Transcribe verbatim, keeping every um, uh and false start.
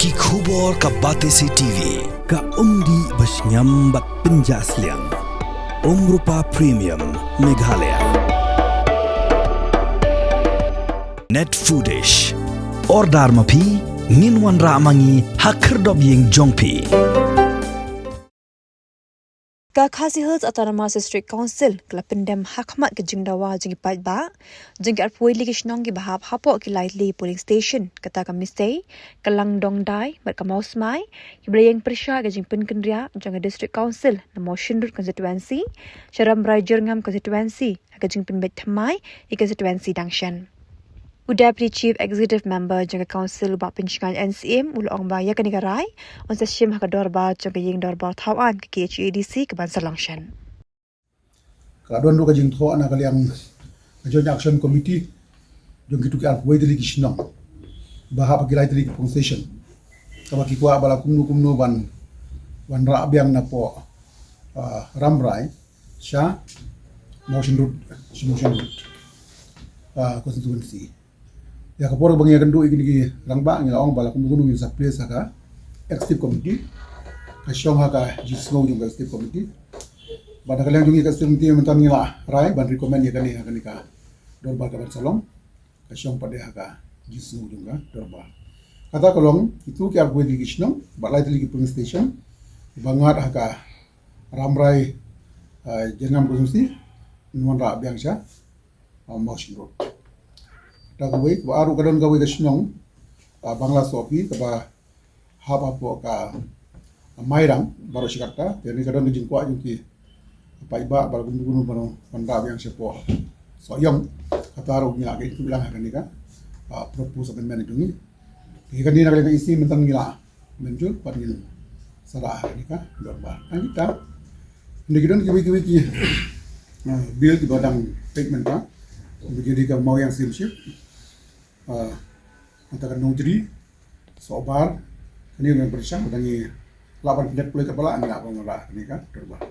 Ki khubor ka Batesi T V, ka umdih ba shngiam bad pynjah sliang. Umrupa Premium Meghalaya. Net Foodish. Order ma phi, ngin wanrah ma ngi ha khyrdop ïing jong phi. Ka Khasi Hills Autonomous District Council ka la pyndem ha khmat ka jingdawa jong ki paidbah jong ki arphew tylli ki shnong kiba hap hapoh ki lai tylli polling station, kata ka Misei, ka Langdongdai bad ka Mawsmai, kiba la ïeng pyrshah ka jingpynkynriah jong ka District Council na Mawshynrut constituency sha Rambrai Jyrngam constituency ha ka jingpynbeit thymmai ïa ka constituency dang shen. U Deputy Chief Executive Member jong ka Council, u Bah Pynshngaiñ N C M, u la ong ba ïa kane ka rai un sa shim ha ka dorbar jong ka ïing dorbar thaw aiñ ka K H A D C kaban sa long shen. Ka la don ruh ka jingthoh na ka liang ka Joint Action Committee jong kito ki arphew tylli ki shnong ba hap ha ki lai tylli ki polling station, kaba ki kwah ba la kumno kumno ban, ban rah biang napoh, ah, Rambrai sha Mawshynrut, sha Mawshynrut, ah, constituency. Ïa ka por ba ngi ïakynduh ïa kine ki rangbah, ngi la ong ba la kumno kumno ngin sa place ha ka Executive Committee, ka shong ha ka jingsngew jong ka Executive Committee. Bad na ka liang jong ngi ka Executive Committee mynta ngi la rai ban recommend ïa kane ha kane ka dorbar kaban sa long, ka shong pat de ha ka jingsngew jong ka dorbar. Kata ka long kito ki arphew tylli ki shnong bad lai tylli ki polling station ba ngat ha ka Rambrai, ah, Jyrngam constituency, ngin wanrah biang sha, ah, Mawshynrut. Kata kawei, kaba ar ruh ka don kawei ka shnong, ah, Bangla Sohphi, kaba hap hapoh ka Mairang baroh shi katta. Te kane ka don ka jingkwah jong ki paidbah ba la kumno kumno ban wanrah biang shapoh Sohiong. Kata ruh ngi la ïakynduh lang ha kane ka, ah, proposed amendment jong ngi. Te kane na ka liang ka E C mynta ngi la mynjur pat ngin sa rah ha kane ka dorbar. Tang kita. Ngi don kiwei kiwei ki, ah, bill kiba dang peit mynta. Ngi don ka Mawiang Steamship, ah, mynta ka Nongjri, Sohbar, kane ngi pyrshang, mynta ngi lah ban pyndep kloi kaba lah, ngi lah ban rah ha kane ka dorbar.